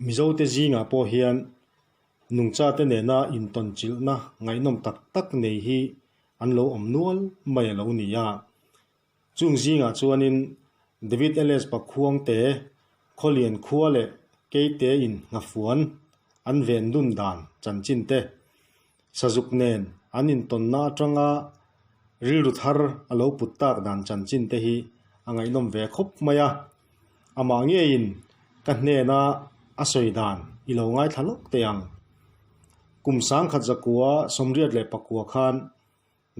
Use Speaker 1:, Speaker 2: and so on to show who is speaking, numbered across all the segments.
Speaker 1: Mizote zingah pawh hian nungchate nena intawnchilhna ngaihnawm tak tak nei hi an lo awm nual mai a lo ni a. Chung zingah chuanin David LS Pakhuangte, Khawlian khua leh Keite in nghafuan an ven dun dan chanchin te, Sazuk nen an intawnna atanga rilru thar a lo put tak dan chanchin te hi a ngaihnawm ve khawp mai a. Amah ngeiin ka hnena a sawi dan i lo ngaithla lawk teh ang. Kum sangkhat zakua 84 khan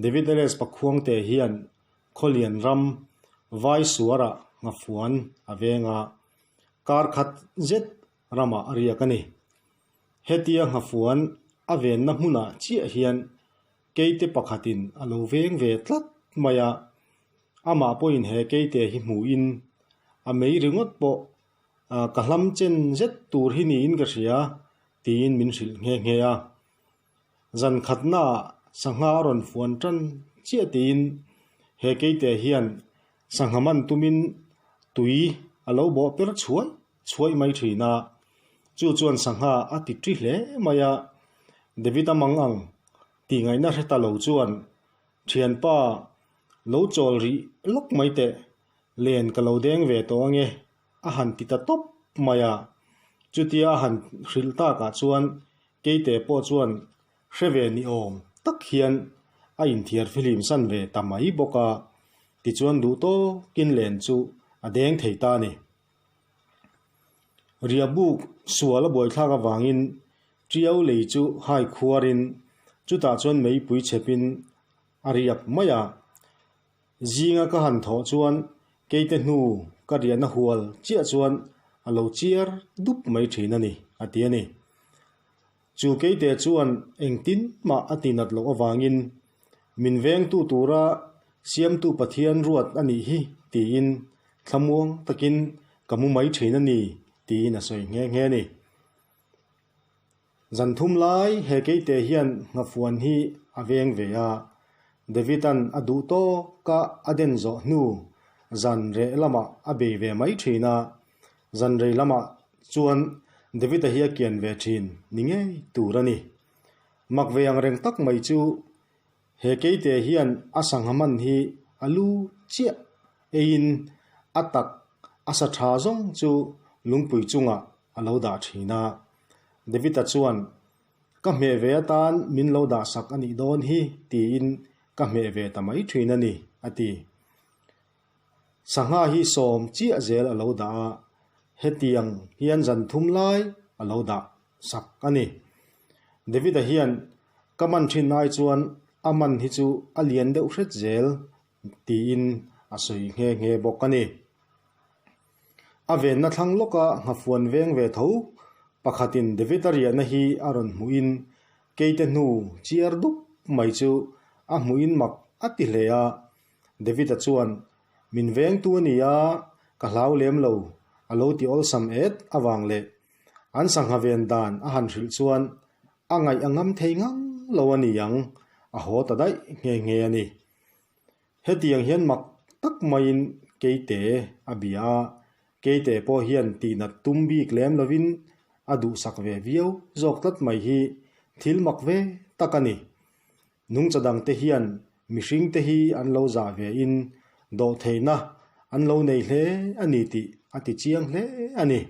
Speaker 1: David LS Pakhuangte hian Khawlian ram Vai suarah nghafuan a veng a, kar khat zet ramah a riak a ni. Hetia nghafuan a venna hmunah chiah hian keite pakhatin a lo veng ve tlat mai a, amah pawhin he keite hi hmuhin a mei ringawt pawh ka hlam chen zet tur hi niin ka hria tiin min hrilh nghe nghe a. Zan khatnaah sangha a rawn fuan tan chiah tiin he keite hian sangha man tumin tui a lo bawh per chhuai chhuai mai thin a, chu chuan sangha a ti ṭi hle mai a, David-a mang ang tih ngaihna hre ta lo chuan thianpa lo chawl rih lawk mai teh, len ka lo deng ve tawh ange a han ti ta tawp mai a, chutia a han hrilh takah chuan Keite pawh chuan hre ve ni awm tak hian a inthiar fihlim san ve ta mai bawk a, tichuan duh tawkin len chu a deng thei ta a ni. Riahbuk sual a buaithlak avangin Tiau lei chu hai khuarin chutah chuan meipui chhepin a riak mai a. Zinga ka han thawh chuan keite hnu ka riahna hual chiah chuan a lo chiar dup mai thin a ni, a ti a ni. Chu keite chuan engtin mah a tinat loh avangin min vengtu tura siamtu Pathian ruat a nih hi tiin thlamuang takin ka mu mai thin a ni tiin a sawi nghe nghe a ni. Zan thum lai he keite hian nghafuan hi a veng ve a, David-a'n a duh tawka a den zawh hnu zan reh lamah a bei ve mai thin a, zan rei lamah chuan David-a hi a kian ve thin ni ngei tur a ni. Mak ve ang reng tak mai chu he keite hian a sangha man hi a lu chiah eiin a tak a sa tha zawng chu lungpui chungah a lo dah thin a. David-a chuan, Ka hmeh ve atan min lo dah sak a nih dawn hi tiin ka hmeh ve ta mai thin a ni, a ti. Sangha hi sawm chiah zel a lo dah a, hetiang hian zan thum lai a lo dah sak a ni. David-a hian, Ka man thin ai chuan a man hi chu a lian deuh hret zel tiin a sawi nghe nghe bawk a ni. A venna thlang lawka nghafuan veng ve tho pakhatin David-a riahna hi a rawn hmuhin keite hnu chiar dup mai chu a hmuhin mak a ti hle a. David-a chuan, Min vengtu a ni a, ka hlau lem lo, a lo ti awlsam et avang leh an sangha ven dan a han hrilh chuan a ngaih a ngam thei ngang lo a ni ang, a haw ta daih nghe nghe a ni. Hetiang hian mak tak maiin Keite a bia a, Keite pawh hian tihnat tum bik lem lovin a duhsak ve viau zawk tlat mai hi thil mak ve tak a ni. Nungcha dangte hian mihringte hi an lo zah ve in dawhtheihna an lo nei hle a ni tih a ti chiang hle a ni.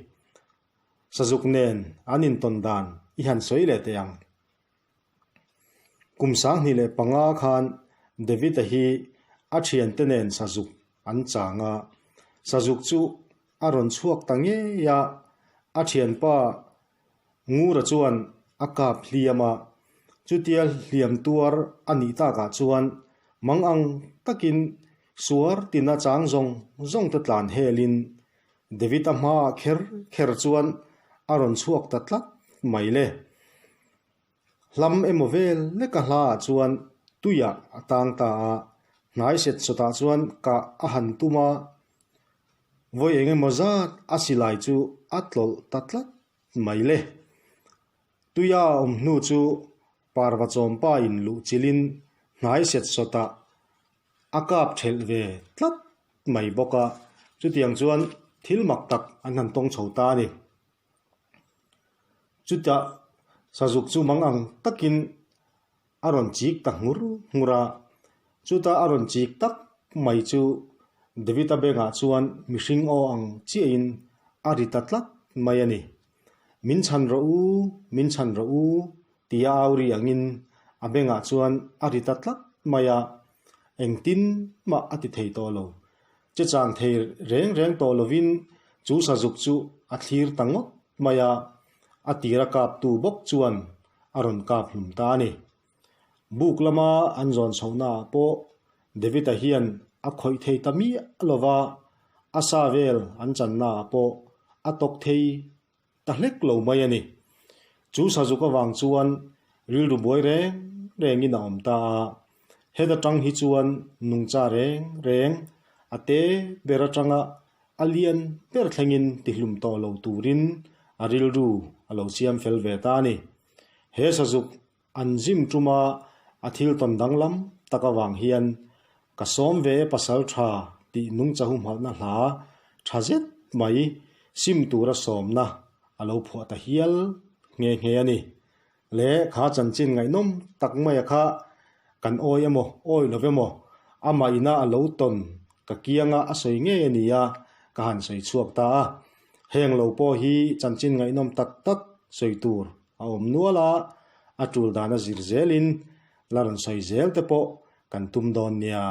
Speaker 1: Sazuk nen an intawn dan i han sawi leh teh ang. Kum 2005 khan David-a hi a thiante nen sazuk an chang a, sazuk chu a rawn chhuak ta ngei a, a thianpa Ngura chuan a kap hliam a, chutia hliam tuar a nih takah chuan mang ang takin suar tina chang zawng zawng te tlan helin David-a hmaah kher kher chuan a rawn chhuak ta tlat mai le. Hlam emaw vel leka hlaah chuan tuiah a tang ta a, hnai set sawtah chuan kah a han tum a, vawi eng emaw zat a silai chu a tlawlh ta tlat mai le. Tuia a awm hnu chu parva chawmpa in luh chilhin hnai set sawtah a kap thelh ve tlat mai bawk a, chutiang chuan thil mak tak an han tawng chho ta a ni. Chutah sazuk chu mang ang takin a rawn chik ta nghur nghur a, chutah a rawn chik tak mai chu David-a bengah chuan mihring aw ang chiahin a ri ta tlat mai a ni. Min chhan rawh u, min chhan rawh u tia au ri angin a bengah chuan a ri ta tlat mai a, engtin mah a ti thei tawh lo. Che chang thei reng reng tawh lovin chu sazuk chu a thlir ta ngawt mai a, a tira kaptu bawk chuan a rawn kap hlum ta a ni. Buk lama an zawn chhohnaah pawh David-a hian a khawih thei ta miah lova, a sa vel an channaah pawh a tawk thei ta hlek lo mai a ni. Chu sazuk avang chuan rilru buai reng rengin a awm ta a, heta tang hi chuan nungcha reng reng a te ber atanga a lian ber thlengin tihlum tawh lo turin a rilru a lo siam fel ve ta a ni. He sazuk an zim tuma a thil tawn danglam tak avang hian ka sawm ve pasal tha tih nungcha humhalhna hla tha zet mai sim tura sawmna a lo phuah ta hial nghe nghe a ni. Le kha chanchin ngaihnawm tak maia kha kan awi emaw awi lo emaw amah ina a lo tawn ka kianga a sawi ngei a ni a ka han sawi chhuak ta a. Heng lo pawh hi chanchin ngaihnawm tak tak sawi tur a awm nual a, a tul dana zir zelin la rawn sawi zel te pawh kan tum dawn nia.